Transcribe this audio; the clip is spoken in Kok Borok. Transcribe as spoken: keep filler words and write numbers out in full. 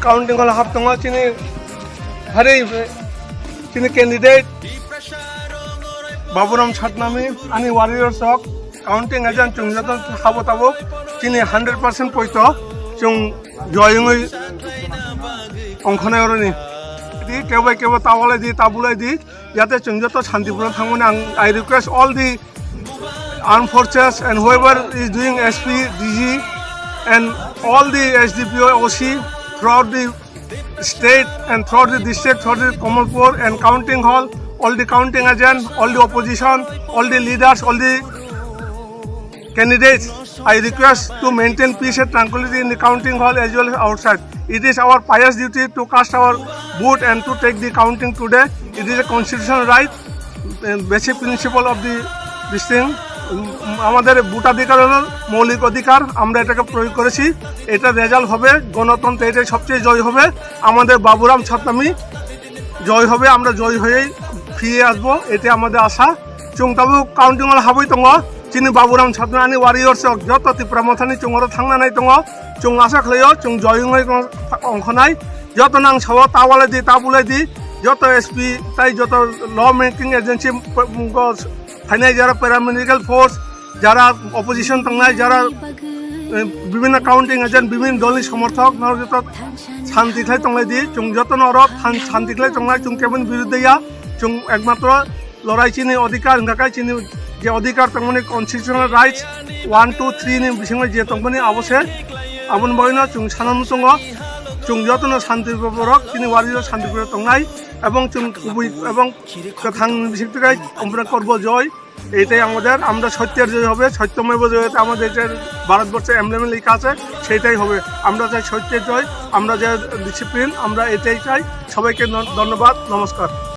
Counting hall hap tongo chini, hari chini candidate Baburam Satnami, ani warriors rok. Counting agent chwng joto habo tabuk chini hundred percent poito chwng joyungwi ongkhonai oroni. Di kebo kebo tawalai di, tabulai di, jate chwng joto santipurno thangmani ang, I request all the armed forces and whoever is doing S P, D G and all the S D P O, O C throughout the state and throughout the district, throughout the Kamalpur and counting hall, all the counting agent, all the opposition, all the leaders, all the candidates, I request to maintain peace and tranquility in the counting hall as well as outside. It is our pious duty to cast our vote and to take the counting today. It is a constitutional right, uh, basic principle of the this thing. উম, আমাদের ভোটাধিকার হলো মৌলিক অধিকার, আমরা এটাকে প্রয়োগ করেছি। এটা রেজাল্ট হবে গণতন্ত্র, এটাই সবচেয়ে জয় হবে। আমাদের বাবুরাম ছাতনামি জয় হবে, আমরা জয় হয়েই ফিরে আসবো, এটা আমাদের আশা। Chwng tabuk counting hall habwi tongo, chini Baburam Satnami ani warriors rok joto Tipra Mothani chwng oro thangna nai tongo. Chwng asa khlaio chwng joyung hai ongkhonai, joto nang sao tawalai di, tabulai di, joto S P tai joto law making agency phainai, jara paramedical force, jara opposition tongnai, jara, eh, bibhinno counting agent, bibhinno dolni somorthok, norok joto shanti khlai tonglai di, chwng joto norok shan-, shanti khlai tongnai, chwng keboni biruddhe ya, chwng ekmatro lorai chini odhikar, hwnkha khe chini je odhikar tongmani constitutional rights one, two, three ni bisingo je tongmani abo se, aboni bagwino chwng sana muchungo, chwng jotono shanti borok, chini warrior shanti borok tongnai, ebong chwng kubui ebong kwthang bising twi khai Omprokar korbo joy. এটাই আমাদের, আমরা সত্যের জয় হবে, সত্যমেব জয়তে, আমাদের যে ভারতবর্ষে এমব্লেমে লেখা আছে সেটাই হবে। আমরা চাই সত্যের জয়, আমরা যে ডিসিপ্লিন, আমরা এটাই চাই। সবাইকে ন-, ধন্যবাদ, নমস্কার।